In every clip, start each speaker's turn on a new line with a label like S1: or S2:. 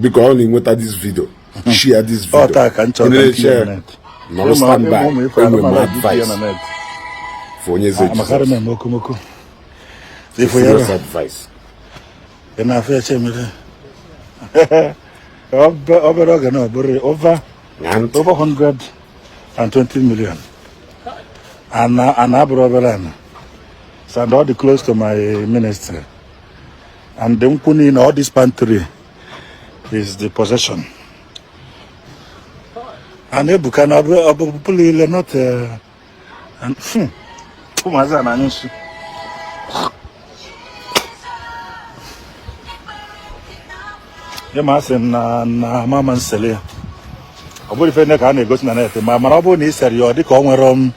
S1: Biko, ọ na-enweta this video, share this
S2: Ọ
S1: video.
S2: taa ka m chọrọ
S1: Ị
S2: ka m
S1: na-eche
S2: tinye na net.
S1: nọrọ
S2: Ịma
S1: stand
S2: ịma
S1: by.
S2: ụmụ ife
S1: Enwe m
S2: alụmalụ dị tinye
S1: advice
S2: na net.
S1: for Onye Eze
S2: Maka
S1: Jizọs.
S2: m eme okomoko. Ifo ya
S1: Serious advice.
S2: Ị na-afụ ya, Chemere. Obere oge na ọ bụrụ over
S1: Ṅaa ntị.
S2: over 120 million. Ana abụrụ obere ana. So and all the close to my ministry. And the nkwụ niile, all this pantry is the possession. And Ebuka na ọ bụ pụlụ ile not and ụmụazị a na-anyụ nsị. Ịma asị m na mama nsele ya. Ọ bụrụ ife nne ka a na-egosi na net, ma mara ọ bụrụ na ị sere ya, ọ dị ka ọ nwere m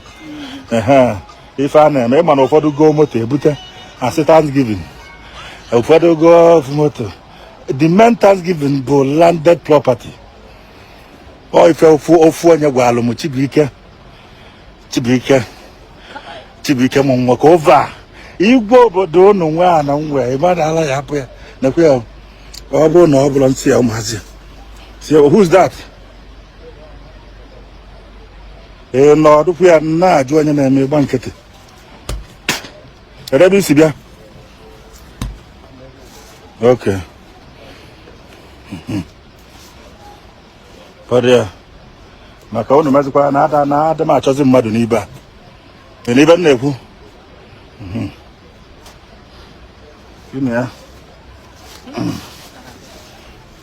S2: ehe ife a na-eme. Ịma na ụfọdụ goo moto ebute, asị Thanksgiving. Ụfọdụ goo moto. The main Thanksgiving bụ landed property. Ọ ife ofu ofu onye gwalụ m, Chibuike, Chibuike, Chibuike m nwoke over igwe obodo unu nwe ana nwe ịmadala ya, hapụ ya nekwe ya. Ọ bụrụ na ọ bụrụ nsị ya ụmụazị si ya, "Who's that?" Ee, nọdụkwu ya na-ajụ onye na-eme ịgba nkịtị. Kedụ ebe i si bịa? Okay. Fọdụ ya maka unu mezikwa na ada na ada m achọzi mmadụ n'ibe a n'ibe m na-ekwu. Gịnị ya?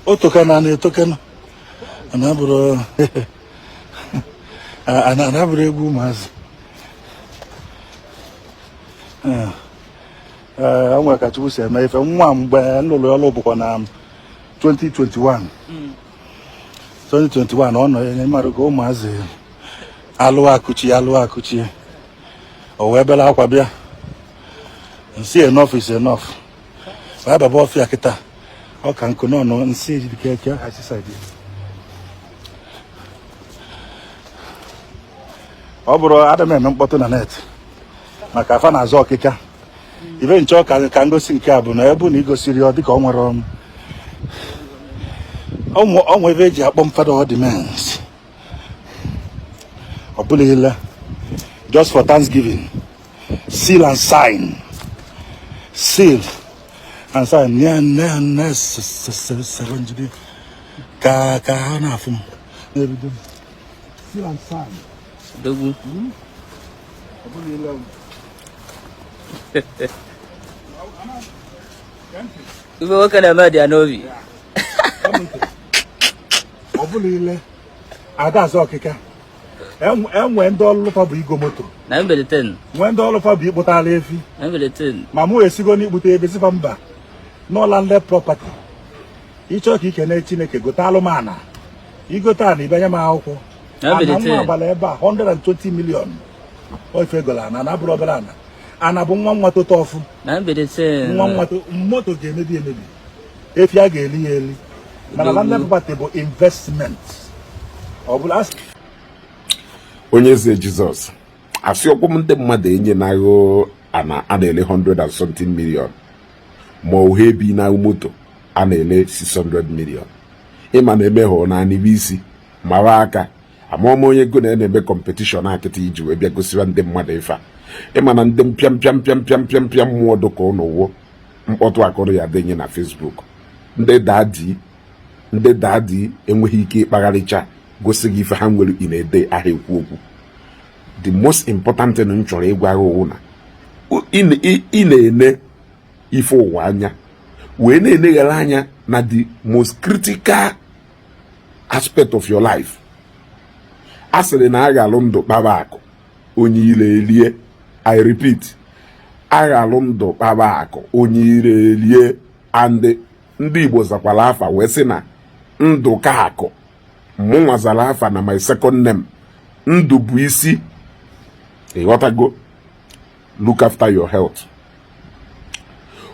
S2: O tokana na etokana ana abụrụ egwu ụmụazị. Ee, o nwere ka Chukwu si eme ife. Nwa mgbe m lụrụ ọlụ bụkwa na 2021, 2021 ọ nọ ya mmadụ ka ụmụazị alụ akụchi alụ akụchi, o wee bere akwa bịa nsị, "Enough is enough." Wee baba ọfịa kịta ọ ka nkụ nọ nọ nsị ejidike eke asịsa dị. Ọ bụrụ ada m eme mkpọtụ na net maka afa na-azụ ọkịka ibe nchọ ka ngosi nke a bụ na ebe na igosiri ọ dịka ọ nwere ọnụ ọnwa ebe eji akpọ m father of the mens. Ọ bụla ile just for Thanksgiving, seal and sign, seal and sign nye nne nne sere njide ka ha na-afụ m na-ebido seal and sign.
S3: Dogwu.
S2: Ọ bụla ile.
S3: Ife nwoke na-eme dị ya n'obi.
S2: Ọ bụla ile ada azụ ọkịka enwe ndị ọlụ fa bụ igo moto
S3: Na mbeleten.
S2: nwee ndị ọlụ fa bụ ịkpụtala efi.
S3: Na mbeleten.
S2: Ma mụ esigo n'ikpute ebe sifa mba n'ọ landed property. Ịchọ ka ikene Chineke, gote alụmana igote ana ibe nye m akwụkwọ ana nwa abalị ebe a 120 million. Ife egolo ana na abụrụ obere ana. Ana bụ nwa nwa toto ọfụ nwa nwa moto ga-emebi emebi, efi a ga-eli ya eli, mana landed property bụ investment ọ bụla.
S1: Onye Eze Jizọs, asị ọkwụ m ndị mmadụ enye n'agụ ana a na-ele 100 and something million, ma ọ ebi na moto a na-ele 600 million. Ịma na emeghọ na anịbe isi mara aka amaọma onye go na na-eme competition akịta iji wee bịa gosiwa ndị mmadụ ife a. Ịma na ndị mpịam pịam pịam pịam pịam pịam mmụọ dụka ụnụ wụ mkpọtụ akọrọ ya denye na Facebook. Ndị daddy enweghị ike ịkpagharịcha gosi gị ife ha nwere ị na-ede aha ekwu okwu. The most important thing m chọrọ ịgwa gị wụ na ị na-ene ife ụwa anya wee na-eneghara anya na the most critical aspect of your life. A sịrị na a ga-alụ ndụ kpaba akụ onye ire elie. I repeat, a ga-alụ ndụ kpaba akụ onye ire elie. And ndị Igbo zakwara afa wee sị na ndụ ka akụ. Mụnwa zara afa na my second name, ndụ bụ isi. Ịghọtago? Look after your health.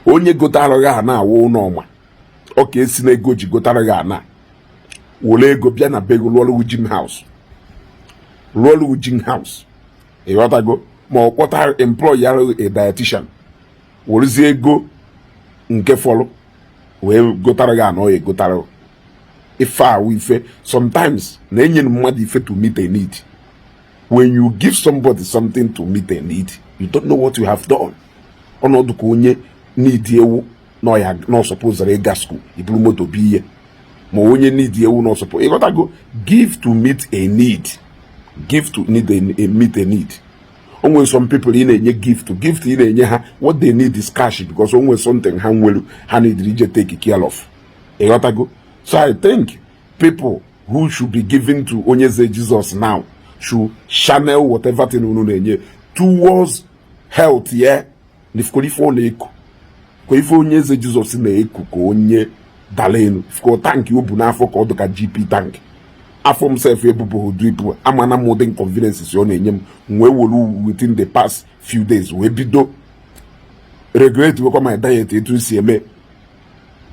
S1: Onye gotara gị ana awụ ụlọ ọma, ọ ka esi na ego ji gotara gị ana, were ego bịa na be gị lụọrụ gym house, lụọrụ gym house. Ịghọtago? Ma ọ kpọta employ ya a dietitian, werezie ego nke fọrọ wee gotara gị ana ọ egotara. Ife awụ ife sometimes na-enye mmadụ ife to meet a need. When you give somebody something to meet a need, you don't know what you have done. Ọnọdụ ka onye need ewu nọ ya nọ supposed ịga school, iburu moto bụ ihe ma onye need ewu nọ suppose, ịghọtago? Give to meet a need. Give to need a meet a need. O nwere some people ị na-enye gift, gift ị na-enye ha, what they need is cash, because o nwere something ha nwere ha need ije take care of, ịghọtago? So I think people who should be given to Onyeze Jesus now should channel whatever thing unu na-enye towards health. Yeah, nifukoro ife ọ na-eku ka ife Onye Eze Jizọs na-eku ka onye dara elu fukọ tank o bu n'afọ ka ọ dị ka GP tank. Afọ m sef ebubo drip amana m ụdị inconveniences ọ na-enye m, wee were within the past few days wee bido regulate wekwa my diet etu si eme,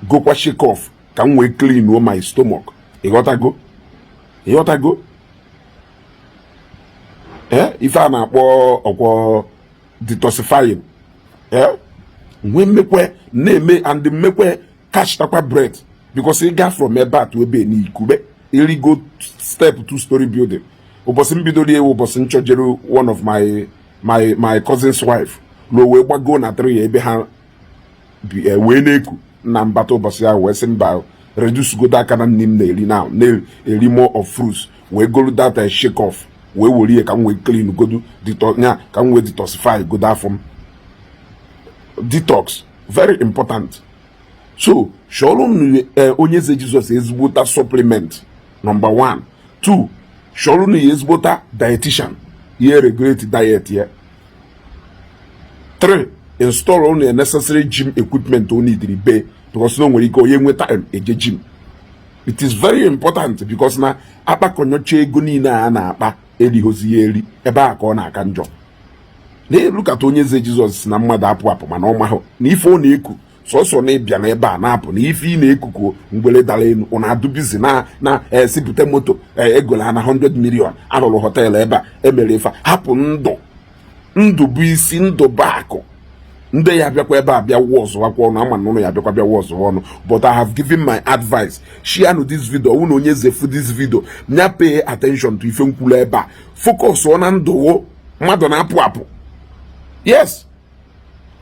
S1: gokwa shake off ka m wee clean my stomach, ịghọtago? Ịghọtago? Ee, ife a na-akpọ ọkwọ detoxifying. Ee, nwee mmekwe na-eme and mmekwe catch takwa breath, because ị ga from ebe a to ebe n'ikube irigo step, two story building. Ụbọchị m bidoro ewu, ụbọchị m chọjere one of my cousin's wife ruo wee gbago na three ebe ha bi, wee na-eku na mbata ụbọchị ahụ, wee sị mba, reduce godo aka na nni m na-eri now, na-eri more of fruits, wee golu that shake off, wee were ihe ka m wee clean godu nya, ka m wee detoxify godo afọ m. Detox very important. So chọrọ unu Onye Eze Jizọs ezigbota supplement number one. Two, chọrọ unu ya ezigbota dietitian ihe regulate diet ya. Three, install unu necessary gym equipment o need be, because na o nwere ike onye nwe time eje gym. It is very important, because na akpakọnyocha ego niile a na-akpa erighozi ya eri ebe a ka ọ na-aka njọ na-elukata. Onye Eze Jizọs si na mmadụ apụ apụ, mana ọ mahụ na ife ọ na-eku sọsọ na ịbịa n'ebe a na-apụ na ife ị na-ekuku mgbele dara elu. Ọ na-adụ busy na esipụta moto egola na 100 million, arụrụ hotel ebe a, emere ife. Hapụ ndụ. Ndụ bụ isi, ndụ bụ akụ. Ndị ya bịakwa ebe a bịa wụọ ọzụwakwa ọnụ ama na ụnụ ya bịakwa bịa wụọ ọzụwa ọnụ, but I have given my advice. Share nu this video. Ọwụ na Onye Eze fu this video nya pay attention to ife nkwulu ebe a. Focus ọ na ndụ. Mmadụ na-apụ apụ. Yes,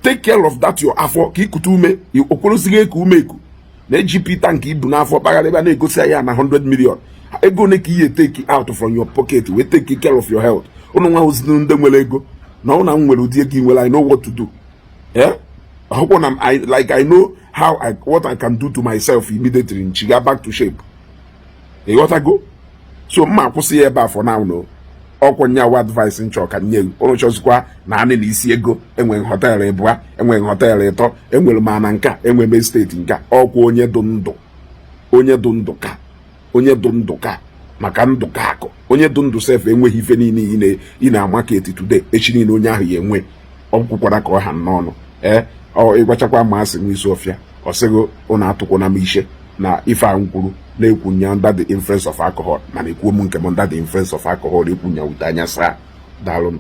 S1: take care of that your afọ ka ikute ume okworosighị eku ume eku na eji tank ibu n'afọ kpagara ebe a na-egosi ya na 100 million. Ego ole ka ihe take out from your pocket wee take care of your health? Ụnụ nwa ozi ndị nwere ego na ọ na m nwere ụdị ego ị nwere, I know what to do. Eh, ọhụkwụ na I like I know how I what I can do to myself immediately nchiga back to shape, ịghọtago? So mma akwụsị ya ebe a for now. No ọkwụ nyawa advice nchọ ka nye ụnụ. Chọzikwa na anị na isi ego enweghị hotel ịbụa, enweghị hotel ịtọ, enwere m ana nka, enwere m estate nka. Ọkwa onye dụ ndụ, onye dụ ndụ ka onye dụ ndụ ka maka ndụ ka akụ. Onye dụ ndụ sef enweghị ife niile ị na-amarket today, echi niile onye ahụ ya enwe. Ọ kwukwara ka ọ ha n'ọnụ. Ee, ọ ịgwachakwa ma asị nwa isi ọfịa, ọ sịghị ụnụ atụkwana m ishe na ife a m kwuru na-ekwunye under the influence of alcohol, mana ekwuo m nke m under the influence of alcohol, ekwunya wute anya saa. Daalụ.